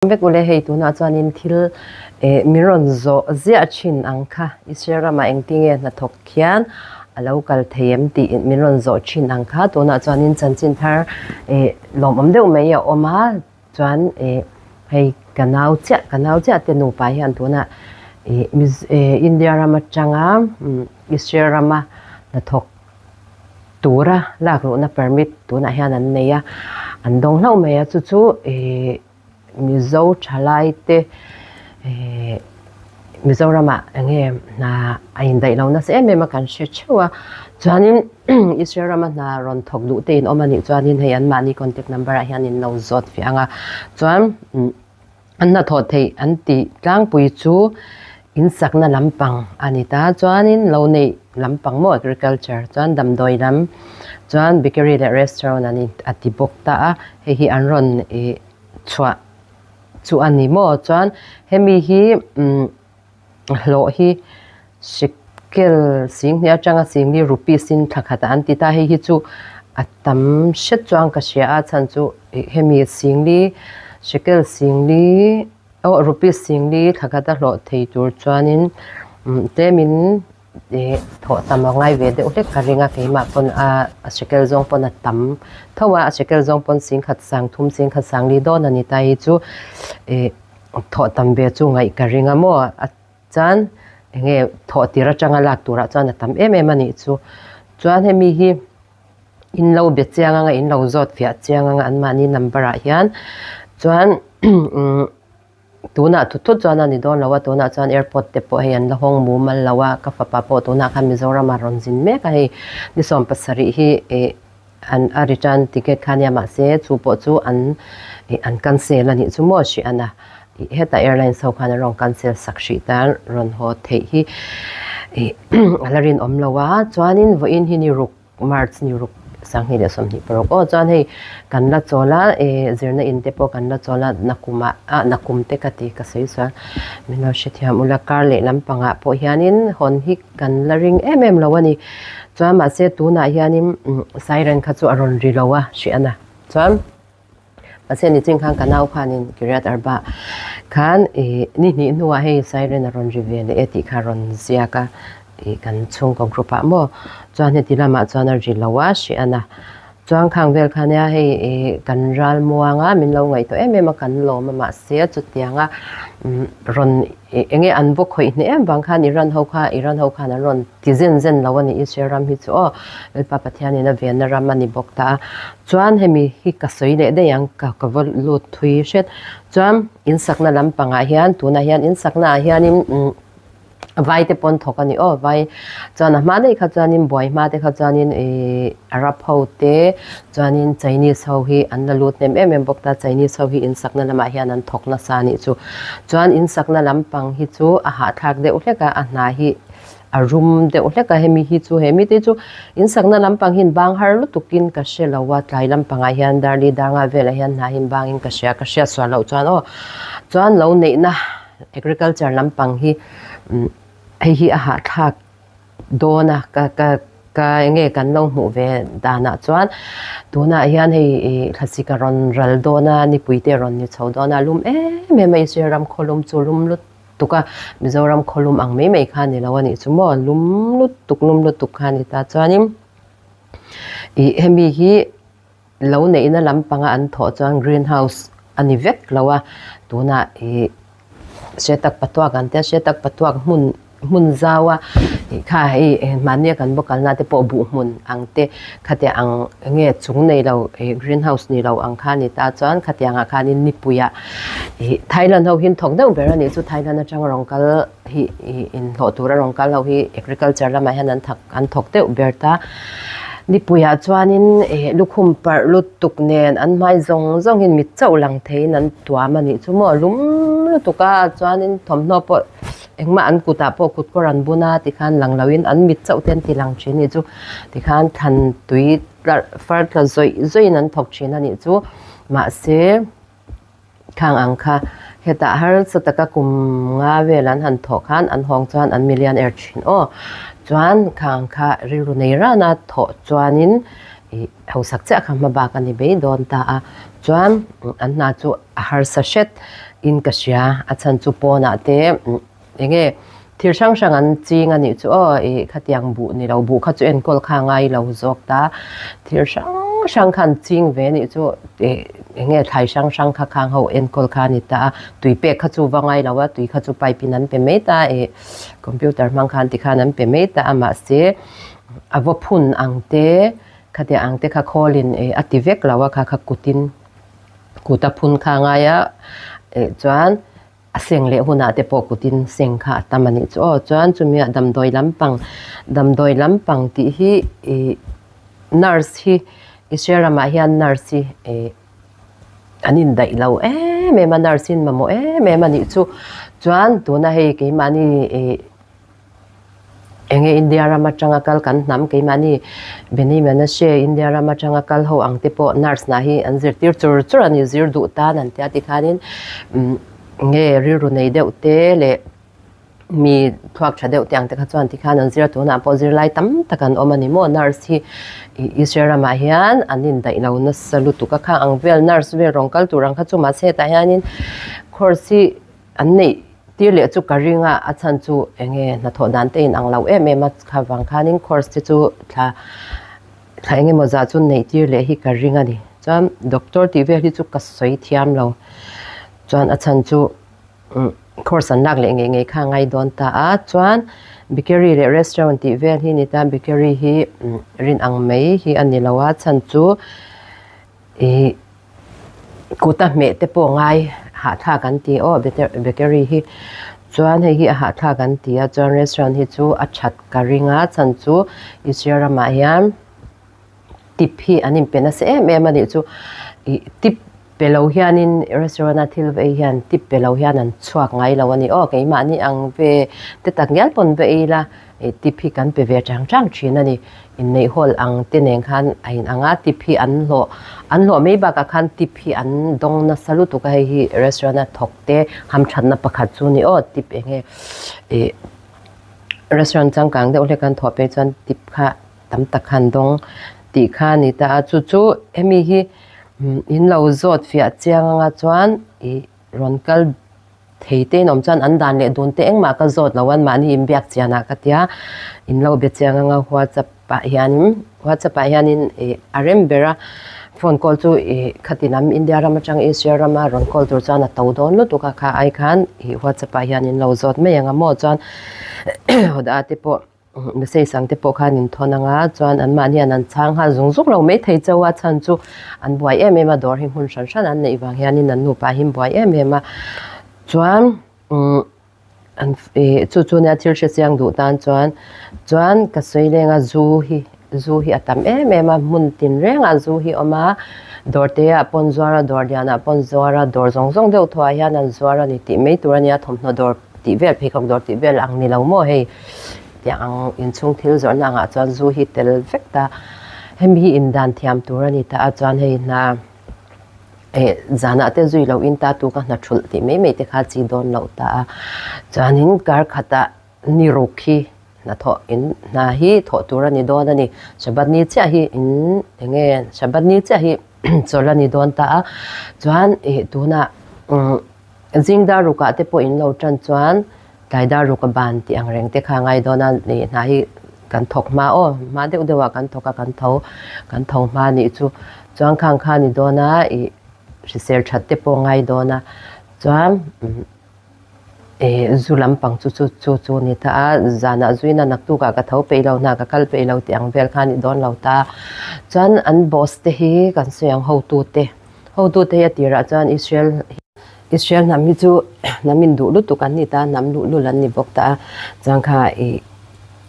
Vek ule hei tunah chuanin thil eh min rawn zawh ziah thin ang kha Israel ramah engtinge hnathawk khian a lo kal thei em tih min rawn zawh thin ang kha tunah chuanin chanchin thar eh lawmawm deuh mai a awm a chuan eh hei ka nau chiah ka nau chiah te nupa hian tunah eh eh India ram atanga Israel rama hnathawk tura lak luhna permit tunah hian an nei a an dawng hlauh mai a chu chu ihh Mizo thalai te ihh Mizoramah eng nge hna a indaih lo nasa em em a kan hre theuh a chuanin Israel rama hna rawn thawk duh te in awm a nih chuanin hei anmahni contact number ah hian in lo zawt fiah ang a chuan An hnathawh theih an tih tlangpui chu in sakna lampang a ni ta. Chuanin lo neih lampang maw agriculture chuan damdawi lam chuan bakery leh restaurant an in a ti bawk ta a, hei hi an rawn ih chhuah chu a ni maw. Chuan hemi hi umm hlawh hi shekel singhnih atanga singli rupees in thla khatah an ti ta. Hei hi chu a tam hret chuan ka hria a chhan chu ih hemi singli shekel singli aw rupees singli thla khata hlawh thei tur chuanin umm tlemin ih thawh tam a ngai ve deuh hlek ka ring a keimah pawn a a shekel zawng pawn a tam tho a a shekel zawng pawn singkhat sangthum singkhat sangli dawn a ni ta hi chu ih. Thawh tam ve chu ngaih ka ring a maw? A chuan eng nge thawh tir atanga lak turah chuan a tam em em a nih chu. Chuan hemi hi in lo be chiang anga in lo zawt fiah chiang anga anmahni number ah hian chuan umm tunah thut thut chuan a ni dawn lo a, tunah chuan airport te pawh hei an la hawng mumal lo a, ka fapa pawh tunah khan Mizoram ah rawn zin mek a hei ni 70 hi ih An a return ticket kha nia mahse chu pawh chu an ih an cancel a nih chu maw hrih ana ih hetah airlines ho khan an rawn cancel sak hrih ta rawn haw theih hi ih a la rinawm lo a chuanin vawiin hi ni ruk march ni ruk 2026 aw chuan hei kan la chawl a ih zirna in te pawh kan la chawl a nakumah ah nakum te ka ti ka sawi chuan min lo hrethiam ula kar leh lampangah pawh hianin hawn hi Kan la ring em em lo a ni. Chuan mahse tunah hianin siren kha chu a rawn ri lo a hrih a na. Chuan mahse nichin khan ka nau khanin Kiryat Arba khan ih ni hnih hnuah hei siren a rawn ri ve leh e tih kha a rawn ziak a ih kan chhungkaw group ah maw. Chuan heti lamah chuan a ri lo a hrih a na. Chuan khang vel kha nia hei ih kan ral muang a min lo ngaihtuah em em a kan lawm a mahse chutiang a rawn ih eng nge an bawk khawih hneh em vang khan Iran ho kha Iran ho khan an rawn ti zen zen lo a ni Israel ram hi chu aw Lalpa Pathianin a venna ram a ni bawk ta a chuan hemi hi ka sawi leh daih ang ka ka va lut thui hret chuan insakna lampangah hian tunah hian insakna ah hianin umm Vai te pawn thawk a ni aw, vai chuan a hma daih kha chuanin buai hma te kha chuanin ihh Arab ho te chuanin Chinese ho hi an la lut hnem em em bawk ta, Chinese ho hi insakna lamah hian an thawk nasa a nih chu. Chuan insakna lampang hi chu a hahthlak deuh hlek a, a hna hi a rum deuh hlek a, hemi hi chu he mite chu insakna lampang hi bang har lutukin ka hre lo a, tlai lampangah hian darli dar nga velah hian hna hi bangin ka hria, ka hriat sual loh chuan aw chuan lo neihna Agriculture lampang hi hei hi a hahthlak dawn a ka ka ka enge kan lo hmuh ve danah chuan tunah hian hei ih thlasik a rawn ral dawn a nipui te a rawn ni chho dawn a lum em em a Israel ram khawlum chu lum lutuk a Mizoram khawlum ang mai mai kha a ni lo a nih chu maw lum lutuk lum lutuk kha a ni ta chuanin ih hemi hi. Lo neihna lampanga an thawh chuan green house a ni vek lo a, tunah ih Hretak Patuak an tia, Hretak Patuak hmun hmun zau a ih kha hei mahnia kan bawk kalna te pawh buh hmun ang te khatiang ang nge chung nei lo ih green house ni lo ang kha a ni ta chuan khatiangah khanin nipuiah ih Thailand ho hi thawk deuh ber a nih chu Thailand atanga rawn kal hi ih inhlawh tura rawn kal ho hi agriculture lamah hian an thak an thawk deuh ber ta. Nipuiah chuanin ih lukhum parh lutuk nen an hmai zawng zawngin mit chauh lang theiin an tuam a nih chu maw lum lutuk a chuanin thawmhnaw pawh engmah an kutah pawh kut kawr an bun a tikhan lang loin an mit chauh te an ti lang thin a nih chu tikhan thlan tui tlarh far tla zawih zawihin an thawk thin a nih chu mahse. Khang ang kha hetah harsa taka kum nga vel an han thawh khan an hawng chuan an million er thin aw. Chuan khang kha rilru nei rana thawh chuanin ih hausak chiah kha hma bak a ni bei dawn ta a. Chuan an hna chu a harsa hret. in ka hria a chhan chu pawnah te eng nge thil hrang hrang an ching a nih chu aw ih khatiang buh ni lo buh kha chu enkawl kha a ngai lo zawk ta thil hrang hrang kha an ching ve a nih chu ih eng nge thlai hrang hrang kha khang ho enkawl kha a ni ta a tui pek kha chu va ngai lo a tui kha chu pipe in an pe mai ta ih computer hmang khan tikhan an pe mai ta a mahse a vaw phun ang te khatiang ang te kha khawlin ih a ti vek lo a kha kha kutin kut a phun kha a ngai a ih chuan a seng leh hunah te pawh kutin seng kha a tam a nih chu aw chuan chumi ah damdawi lampang damdawi lampang tih hi ih nurse hi Israel ramah hian nurse hi ih an indaih lo em em a nurse in mamawh em em a nih chu chuan tuna hei keimahni ih Eng nge India ram atanga kal kan hnam keimahni Beni Menashe India ram atanga kal ho ang te pawh nurse hna hi an zirtir chur chur a ni zir duh tan an tia tikhanin nge rilru nei deuh te leh mi thluak tha deuh te ang te kha chuan tikhan an zir a tunah pawh zirlai tam tak an awm a ni maw nurse hi Israel ramah hian an indaih lo nasa lutuk a khang ang vel nurse vel rawn kal tur ang kha chu mahse hetah hianin course hi An neih tir leh chu ka ring a, a chhan chu eng nge hnathawh dan te inang lo em em a, kha vang khanin course te chu thla thla eng emaw zah chu neih tir leh hi ka ring a ni. Chuan doctor tih vel hi chu ka sawi thiam lo, chuan a chhan chu course an lak leh ngei ngei kha a ngai dawn ta a, chuan bakery leh restaurant tih vel hi ni ta, bakery hi rin ang mai hi a ni lo a, chhan chu Ih kut a hmeh te pawh ngai hahthlak an ti aw bakery hi chuan hei hi a hahthlak an ti a chuan restaurant hi chu a that ka ring a chhan chu Israel ramah hian tip hi an inpe nasa em em a nih chu ih tip pe lo hianin restaurant a thil va ei hian tip pe lo hian an chhuak ngai lo a ni aw keimahni ang ve te tak ngial pawn va ei ila ih tip hi kan pe ve chang chang thin a ni. Inneih hawl ang te nen khan a inang a, tip hi an hlawh an hlawh mai bakah khan tip hi an dawng nasa lutuk a, hei hi restaurant a thawk te hamthatna pakhat chu ni aw tip eng nge ih restaurant changkang deuh hlek an thawh phei chuan tip kha tam tak kha an dawng tih kha a ni ta a, chu chu hemi hi in lo zawt fiah chiang anga chuan ih rawn kal. Thei te in awm chuan an dan leh dun te engmah ka zawt lo an mahni inbiak chian ah ka tia in lo be chiang anga whatsapp ah hianin whatsapp ah hianin ih a rem ber a phone call chu ih khati lam India ram atang Asia rama rawn call tur chuan a to dawn lutuk a kha ai khan ih whatsapp ah hian in lo zawt mai ang a maw chuan hawdah te pawh. Message ang te pawh khan in thawn anga chuan an mahni hian an chhang nghal zung zung lo mai thei chauh a chhan chu an buai em em a dawr hi hmun hran hran an neih vang hianin an nupa hi an buai em em a chuan umm an ih chu chu nia thil hre chiang duh tan chuan chuan ka sawi leng a zu hi zu hi a tam em em a hmun tin rengah zu hi a awm a dawr te ah pawn zuar a dawr lian ah pawn zuar a dawr zawng zawng deuh thuah hian an zuar a ni tih mai tur a nia thawmhnaw dawr tih vel pheikhawk dawr tih vel ang ni lo maw hei tiang ang inchhung thil zawrhna angah chuan zu hi tel vek ta hemi hi indan thiam tur a ni ta a chuan hei hna eh zanah te zui loh in ta tu ka hna thulh tih mai mai te kha chi dawn loh ta a chuanin kar khatah ni ruk hi hnathawh in hna hi thawh tur a ni dawn a ni Shabbat ni chiah hi in eng nge Shabbat ni chiah hi chawlh a ni dawn ta a chuan ih tunah umm. Zing dar rukah te pawh in lo tan chuan tlai dar ruk a ban tih ang reng te kha ngai dawn a ni hna hi kan thawk hma aw hma deuh deuh ah kan thawk a kan tho kan tho hma nih chu chuan khang kha ni dawn a ih hrisel that te pawh ngai dawn a chuan ih zu lampang chu chu chu chu ni ta a zanah zuina naktuk ah ka tho peih lo hna ka kal peih lo tih ang vel kha ni dawn lo ta chuan an boss te hi kan sawi ang hotu te. Hotute hi a tirah chuan Israel Israel hnam hi chu hnam induh lutuk an ni ta, hnam luhlul an ni bawk ta a, chuan kha ih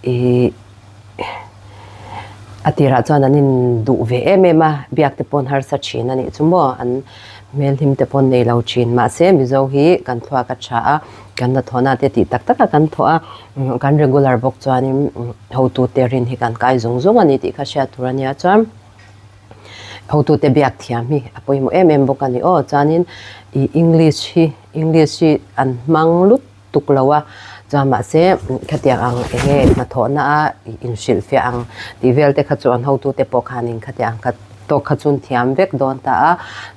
ih a tirah chuan an induh ve em em a, biak te pawh an harsa thin a nih chu maw, an hmelhlim te pawh an nei lo thin mahse Mizo hi kan thluak a tha a, kan hnathawhna te tih tak tak a kan thawh a, kan regular bawk chuanin hotute rin hi kan kai zung zung a ni tih kha hriat tur a nia chuan. Hotute biak thiam hi a pawimawh em em bawk a ni aw. Chuanin ih English hi English hi an hmang lutuk lo a, chuan mahse khatiang ang eng nge hnathawhna a ih inhrilhfiah ang tih vel te kha chu an hotute pawh khanin khatiang kha tawk kha chu an thiam vek dawn ta a,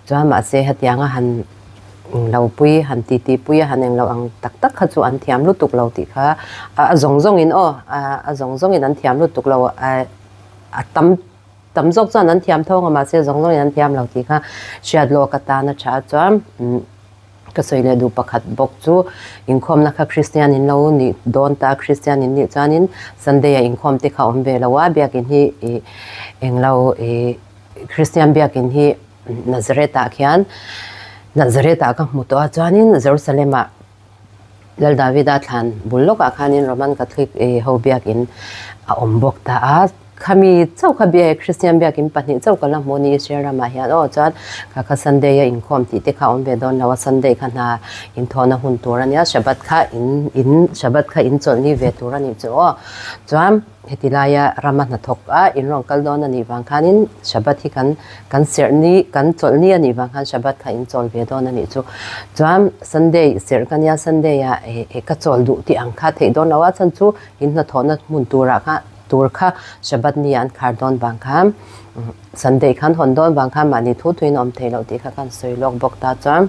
chuan mahse hetianga han. Englo pui han titi pui a han englo ang tak tak kha chu an thiam lutuk lo tih kha a zawng zawngin aw a zawng zawngin an thiam lutuk lo a tam tam zawk chuan an thiam tho ang a mahse zawng zawngin an thiam lo tih kha hriat lawk atan a tha a chuan ka sawi leh duh pakhat bawk chu inkhawmna kha Kristian in lo nih dawn ta Kristian in nih chuanin Sunday ah inkhawm te kha awm ve lo a biakin hi ih englo ih Kristian biakin hi. Nazareth ah khian Nazareth ah ka hmu tawh a chuanin Jerusalem ah Lal Davida thlan bul lawkah khanin Roman Catholic ho biakin a awm bawk ta a, khami chauh kha biak Christian biakin pahnih chauh ka la hmu a ni Israel ramah hian aw chuan kha kha Sunday a inkhawm tih te kha a awm ve dawn lo a, Sunday kha hna inthawhna hun tur a nia Shabbat kha in in Shabbat kha in chawlhni ve tur a nih chu aw chuan. Heti laia rama hnathawk a in rawn kal dawn a nih vang khanin Shabbat hi kan kan serh ni kan chawlh ni a nih vang khan Shabbat kha in chawl ve dawn a nih chu. Chuan Sunday serh ka nia Sunday ah eh ka chawl duh tih ang kha theih dawn lo a chhan chu in hnathawhna hmun turah kha tur kha Shabbat ni ah an khar dawn vang khan Sunday khan hawn dawn vang khan mahni thu thuin a awm thei loh tih kha kan sawi lawk bawk ta chuan.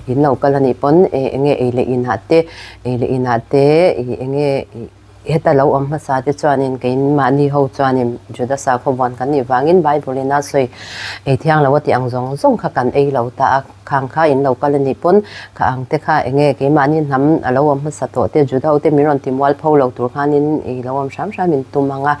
In lo kal a nih pawn eng nge ei leh inah te ei leh inah te ih eng nge ih heta lo awm hmasa te chuanin keimahni ho chuanin Juda sakhaw vuan kan nih vangin Bible in a sawi ei thiang lo a tih ang zawng zawng kha kan ei lo ta a khang kha in lo kal a nih pawn kha ang te kha eng nge keimahni hnam a lo awm hmasa tawh te Juda ho te min rawn ti mual pho lo tur khanin ih lo awm hram hram in tum ang a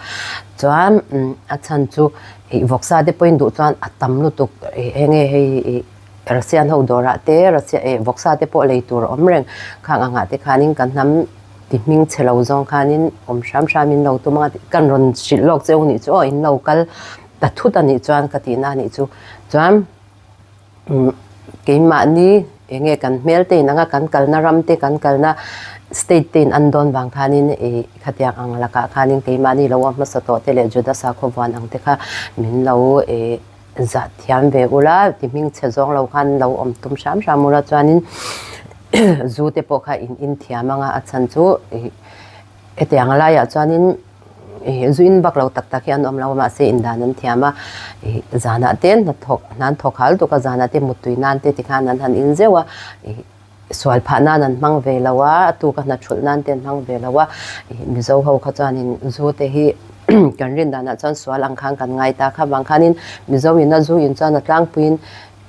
chuan a chhan chu ih vawksa te pawhin duh chuan a tam lutuk ih eng nge hei ih. Russian ho dawrah te Russia eh vawksa te pawh lei tur a awm reng. Khang angah te khanin kan hnam ti hming chhe lo zawng khanin awm hram hramin lo tum anga kan rawn hrilh lawk che u nih chu aw in lo kal ta thut a nih chuan ka tihna a nih chu. Chuan umm keimahni eng nge kan hmel te in anga kan kalna ram te kan kalna state te in an dawn vang khanin ih khatiang ang lakah khanin keimahni lo awm hmasa tawh te leh Juda sakhaw vuan ang te kha min lo eh Zah thiam ve ula, ti hming chhe zawng lo khan lo awm tum hram hram ula chuanin zu te pawh kha in in thiam anga a chhan chu ih hetiang laiah chuanin ih zu in bak lo tak tak hi an awm lo a mahse indan an thiam a ih zanah te hnathawk hna an thawk hal tuk a zanah te muttui nan te tikhan an han in zeuh a ih Sual phah nan an hmang ve lo a, a tuka hna thulh nan te an hmang ve lo a, Mizo ho kha chuanin zu te hi kan rin danah chuan sual ang khan kan ngai ta kha vang khanin Mizo in a zu in chuan a tlangpuiin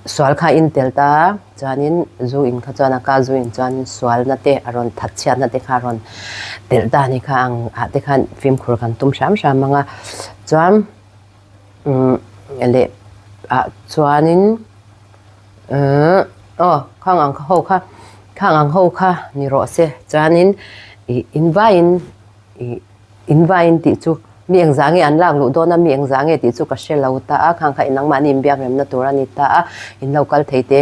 sual kha a intel ta a, chuanin zu in kha chuan a ka zu in chuanin sualna te a rawn that chhiatna te kha a rawn telh ta a ni kha ang ah te khan fimkhur kan tum hram hram ang a, chuan umm leh ah chuanin. Umm aw khang ang ho kha khang ang ho kha ni rawh se chuanin ih invaiin ih invaiin tih chu mi engzah nge an lak luh dawn a mi engzah nge tih chu ka hre lo ta a khang kha nangmahni inbiak remna tur a ni ta a in lo kal thei te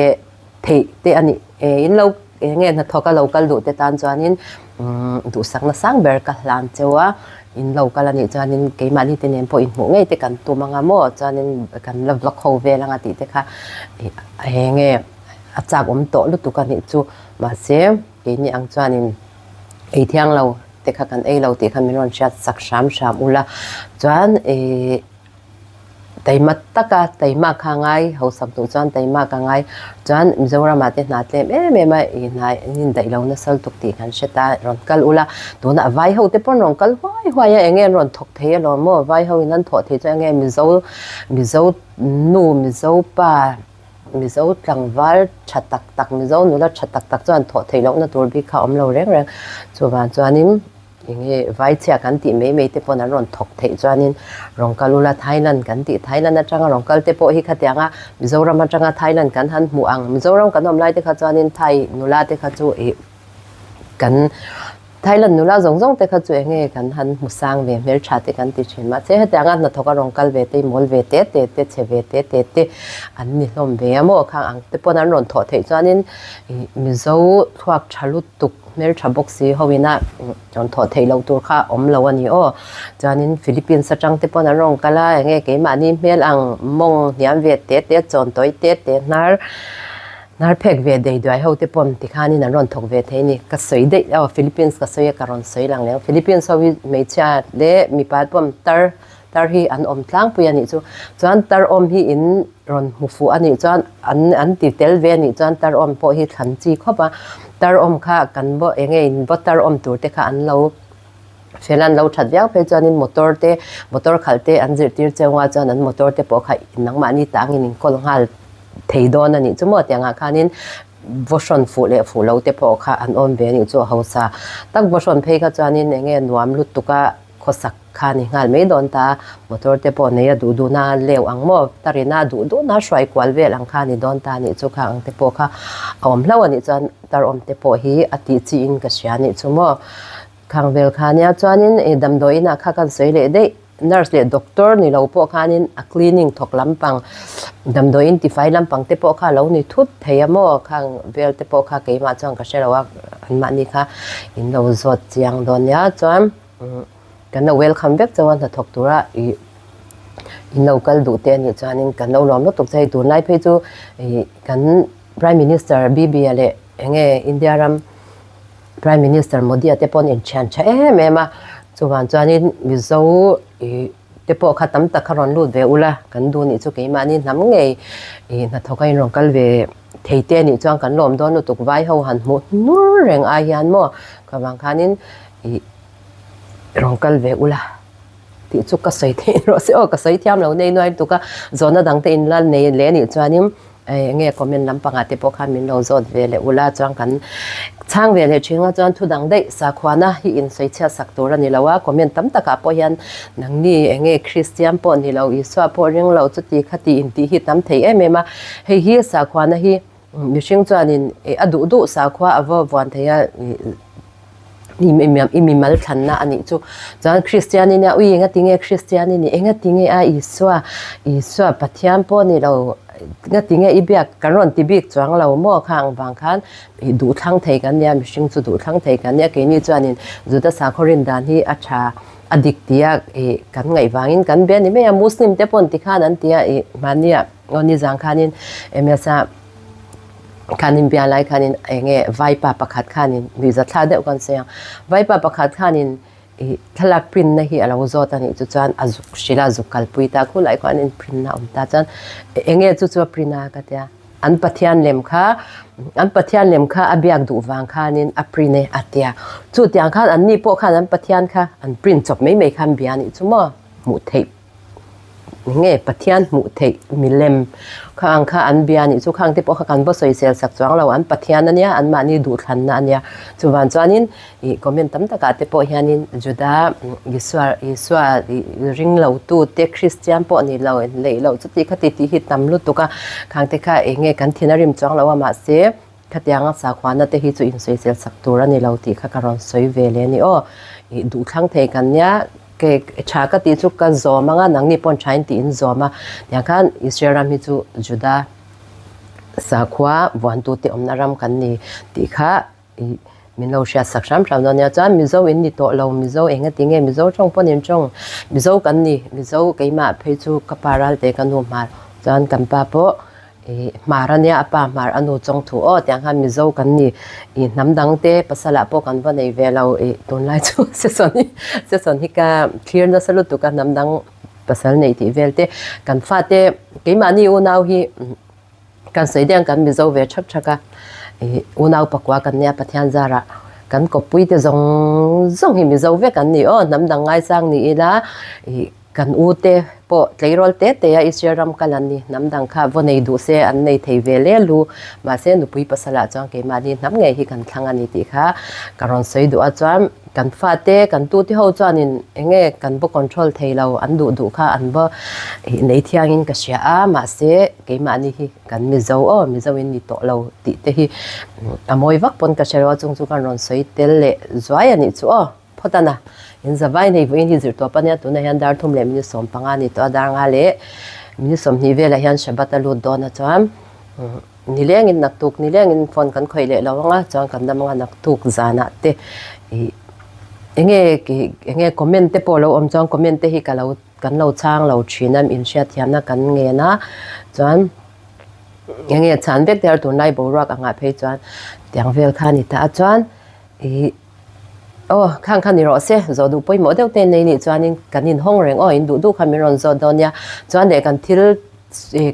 theih te a nih eh in lo eng nge hnathawk a lo kal duh te tan chuanin umm duhsakna sang ber ka hlan cheu a in lo kal a nih chuanin keimahni te nen pawh inhmuh ngei te kan tum anga maw chuanin kan la vlog ho vel anga tih te kha ih eng nge a chak awm tawh lutuk a nih chu mahse keini ang chuanin ei thiang lo te kha kan ei lo tih kha min rawn hriat sak hram hram ula chuan ih. Taima taka taima kha ngai hausak duh chuan taima ka ngai chuan Mizoramah te hna tlem em em a i hna in indaih lo nasa lutuk tih kan hre ta rawn kal ula tunah vai ho te pawn rawn kal huai huai a enge an rawn thawk thei alawm maw vai ho in an thawh thei chu enge Mizo Mizo nu Mizo pa Mizo tlangval tha tak tak Mizo nula tha tak tak chuan thawh theih lohna tur bik kha a awm lo reng reng chuvang chuanin. Enge vaichhia kan tih mai mai te pawn an rawn thawk theih chuanin rawn kal ula Thailand kan tih Thailand atanga rawn kal te pawh hi khatianga Mizoram atanga Thailand kan han hmuh ang Mizoram kan awm lai te kha chuanin Thai nula te kha chu ih kan Thailand nula zawng zawng te kha chu enge kan han hmu sang ve hmeltha te kan ti thin mahse hetianga hnathawk a rawn kal ve te mawl ve te te te chhe ve te te te an ni hlawm ve a maw khang ang te pawn an rawn thawh theih chuanin ih Mizo thluak tha lutuk Hmeltha bawk si ho ina rawn thawh theih loh tur kha awm lo a ni aw. Chuanin Philippines atang te pawn an rawn kal a, enge keimahni hmel ang mawng hniam ve te te, chawn tawi te te, hnar hnar phek ve dei duai ho te pawn tikhanin an rawn thawk ve thei a ni. Ka sawi daih aw Philippines ka sawi a ka rawn sawi lang leh ang. Philippines ho hi hmeichhia leh mipa te pawn tar. Tar hi an awm tlangpui a nih chu. Chuan tar awm hi in rawn hmu fuh a nih chuan an an ti tel ve a nih chuan tar awm pawh hi thlan chi khawp a. Tar awm kha kan vaw eng nge in vaw tar awm tur te kha an lo fel a, an lo that viau phei chuanin motor te motor khalh te an zirtir cheu nga chuan an motor te pawh kha nangmahni tangin in kawl nghal thei dawn a nih chu maw tiangah khanin vaw hrawn fuh leh fuh lo te pawh kha an awm ve a nih chu a hausa tak vaw hrawn phei kha chuanin eng nge nuam lutuk a khawsak kha ni nghal mai dawn ta motor te pawh nei a duh duh na leu ang maw tarina duh duh na hruai kual vel ang kha ni dawn ta nih chu kha ang te pawh kha a awm hlauh a nih chuan tar awm te pawh hi a tih chi in ka hria nih chu maw khang vel kha nia chuanin ih damdawi inah kha kan sawi leh daih nurse leh doctor ni lo pawh khanin a cleaning thawk lampang damdawi in tifai lampang te pawh kha a lo ni thut thei a maw khang vel te pawh kha keimah chuan ka hre lo a anmahni kha in lo zawt chiang dawn nia chuan. Kan lo welcome vek chauh a hnathawk tura ih in lo kal duh te anih chuanin kan lo lawm lutuk che hei tunlai phei chu ih kan prime minister Bibi-a leh eng nge India ram prime minister Modi-a te pawh an inthian tha em em a chuvang chuanin Mizo ih te pawh kha tam tak kha rawn lut ve ula kan duh nih chu keimahni hnam ngei ih hnathawk a in rawn kal ve thei te anih chuan kan lawm dawn lutuk vai ho han hmuh hnur reng ai hian maw khavang khanin ih rawn kal ve ula tih chu ka sawi theih rawh se aw ka sawi thiam lo nei nuai lutuk a zawhna dang te in la nei leh anih chuanin eng nge comment lampangah te pawh khan min lo zawt ve leh ula chuan kan chhang ve leh thin a chuan thu dang daih sakhuana hi in sawi chhiat sak tur a ni lo a comment tam takah pawh hian nangni eng nge Kristian pawh ni lo Isua pawh ring lo chuti khati intih hi tam thei em em a hei hi sakhuana hi mihring chuanin a duh duh sakhua a va vuan thei a. I mimal thlanna a nih chu. Chuan Kristian i nia, ui engati nge Kristian i nih, engati nge a Isua, Isua Pathian pawh ni lo, engati nge i biak kan rawn ti bik chuang lo maw kha ang vang khan i duhthlang thei kan nia, mihring chu duhthlang thei kan nia, keini chuanin Juda sakhaw rin dan hi a tha, a dik tia i kan ngaih vangin kan be a ni mai a, Muslim te paw'n tikhan an ti a, i mahnia aw nizang khanin MSA. Khanin bia lai khanin eng nge vaipa pakhat khanin nuihza thla deuh kan sawi ang vaipa pakhat khanin ih thlalak print na hi a lo zawt a nih chu chuan a zuk hrilh a zuk kalpui ta khulai khuan in print na a awm ta chuan eng nge chu chu a print a ka tia an pathian lem kha an pathian lem kha a biak duh vang khanin a print e a tia chutiang khan an ni pawh khan an pathian kha an print chawp mai mai khan bia a nih chu maw hmuh theih. Nge Pathian hmuh theih milem kha ang kha an bia nih chu khang te pawh kha kan va sawisel sak chuang lo an Pathian ania anmahni duhthlanna ania chuvan chuanin ih comment tam takah te pawh hianin Juda Isua Isua ih ring lo tu te Kristian pawh ni lo neih loh chuti khati tih hi tam lutuk a khang te kha eng nge kan thin a rim chuang lo a mahse Khatianga sakhuana te hi chu insawisel sak tur a ni lo tih kha ka rawn sawi ve leh a ni aw. Ih duhthlang thei kan nia, ke tha ka tih chu ka zawm anga nangni pawn tha in tih in zawm a, tiang khan Israel ram hi chu Juda sakhua vuantute awmna ram kan ni tih kha ih min lo hriat sak hram hram dawn nia. Chuan Mizo in ni tawh lo, Mizo eng ati nge Mizo tawng pawn in tawng, Mizo kan ni, Mizo keimah phei chu ka pa ral te ka nu hmar chuan kan pa pawh Ih hmar a nia a pa hmar a nu chawng thu aw tiang khan Mizo kan ni ih hnam dang te pasal ah pawh kan va nei ve lo ih tunlai chu sesawn hi sesawn hi ka thlir nasa lutuk a hnam dang pasal neih tih vel te kan fate keimahni unau hi kan sawi deuh ang kan Mizo ve thak thak a ih unau pakua kan nia Pathian zarah kan kawppui te zawng zawng hi Mizo vek an ni aw hnam dang ngaisang ni ila ih. Kan u te pawh tleirawl te te a Israel ram kal an ni, hnam dang kha vaw nei duh se an nei thei ve le lu, mahse nupui pasalah chuan keimahni hnam ngei hi kan thlang a ni tih kha ka rawn sawi duh a, chuan kan fate kan tute ho chuanin eng nge kan vaw control thei lo an duh duh kha an vaw nei thiangin ka hria a, mahse keimahni hi kan Mizo aw Mizo in ni tawh lo tih te hi a mawi vak pawn ka hre lo a, chung chu kan rawn sawi tel leh zuai a nih chu aw. Phawt a na, in zavai nei vawiin hi zir tawp a nia, tunah hian dar thum leh minute 15 a ni tawh a, dar nga leh minute 20 velah hian Shabbat a lut dawn a chuan nilengin naktuk nilengin phone kan khawih leh lo ang a, chuan kan dam anga naktuk zanah te ih eng nge eng nge comment te pawh a lo awm chuan comment te hi ka lo kan lo chhang lo thin a, inhriatthiamna kan ngen a, chuan eng nge chhan vek te a tunlai boruak angah phei chuan tiang vel kha a ni ta a chuan ih. Aw, khang kha ni rawh se, zawh duh pawimawh deuh te nei nih chuanin kan inhawng reng aw, in duh duh kha min rawn zawt dawn nia. Chuan leh kan thil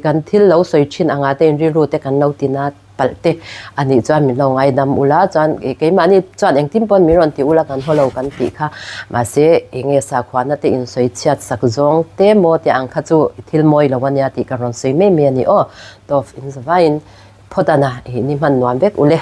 kan thil lo sawi thin anga te in rilru te kan lo tina palh te a nih chuan min lo ngaidam ula, chuan keimahni chuan engtin pawn min rawn ti ula kan haw lo kan tih kha. Mahse, enge sakhuana te in sawi chhiat sak zawng te maw te ang kha chu thil mawi lo ania tih ka rawn sawi mai mai a ni aw. Tawf in zavaiin phawt ana, ni hman nuam vek ule.